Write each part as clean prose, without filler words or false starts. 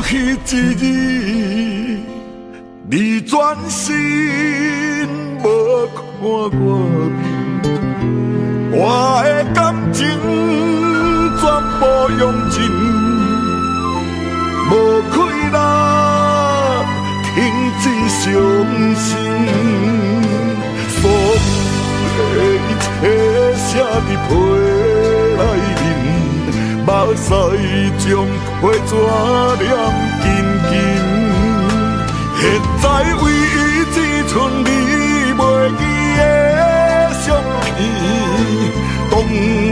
彼一日，你轉身無看我面，我的感情全部用盡，無氣力停止傷心，所有的一切寫佇被內面，目屎將被紙黏緊緊。現在唯一只剩你袂記的相片，當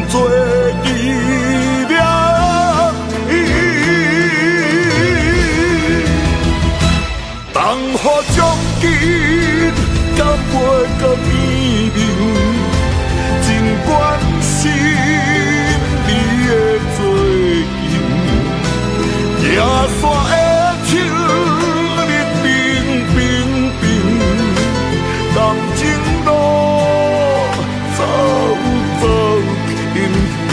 作紀念品。東雨將近，敢袂閣見面，真關心你的最近，行山的手冷冰冰冰，感情路走走停停。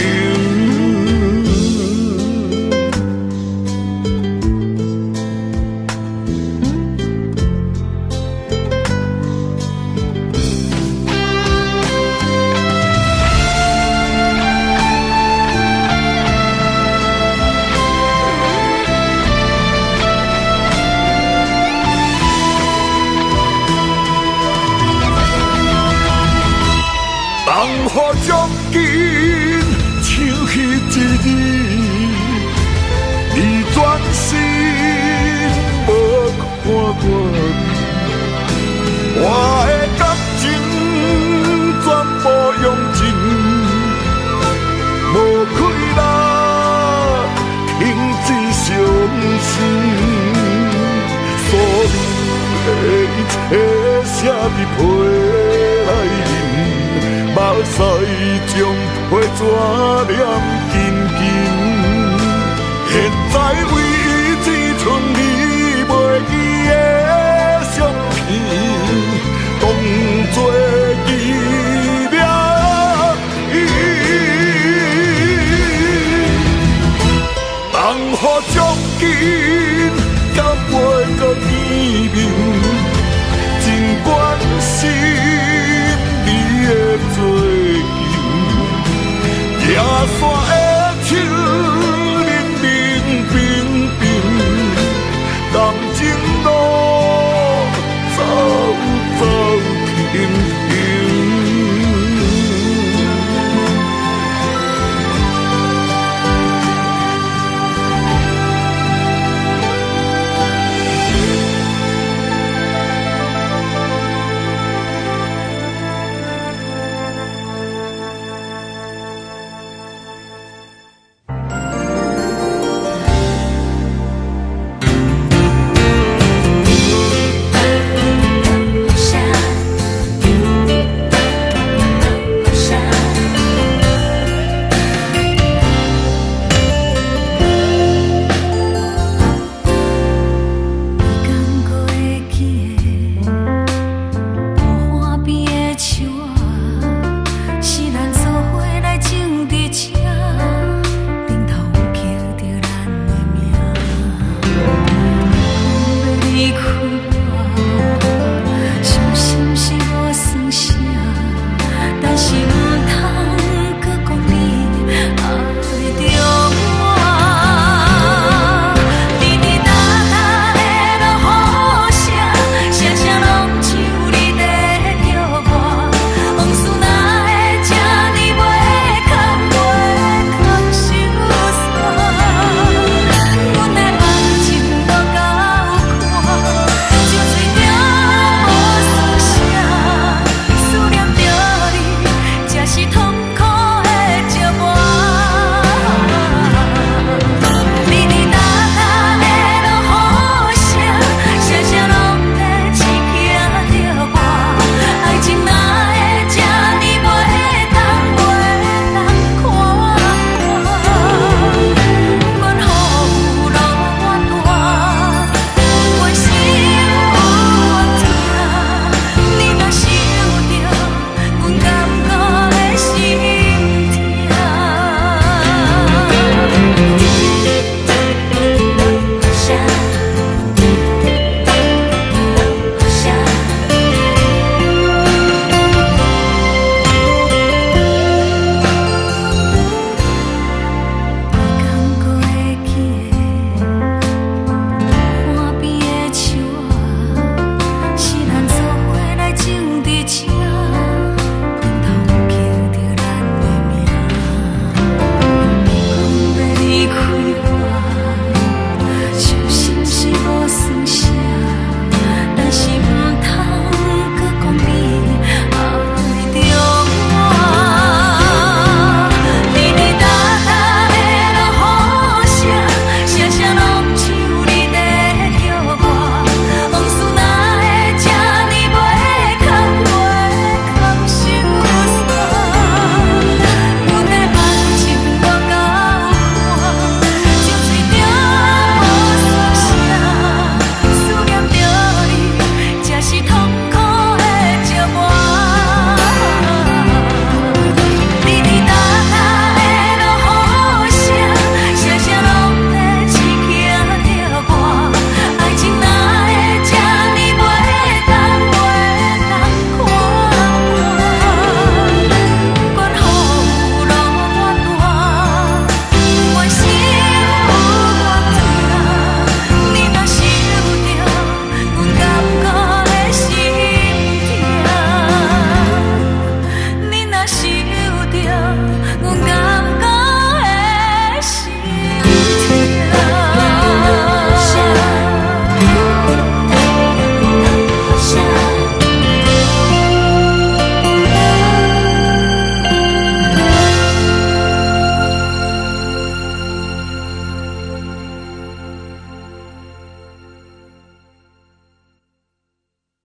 東雨將近，像彼一日，你轉身無看我面，我的感情全部用盡，無氣力停止傷心，所有的一切寫佇被內面，目屎將被紙黏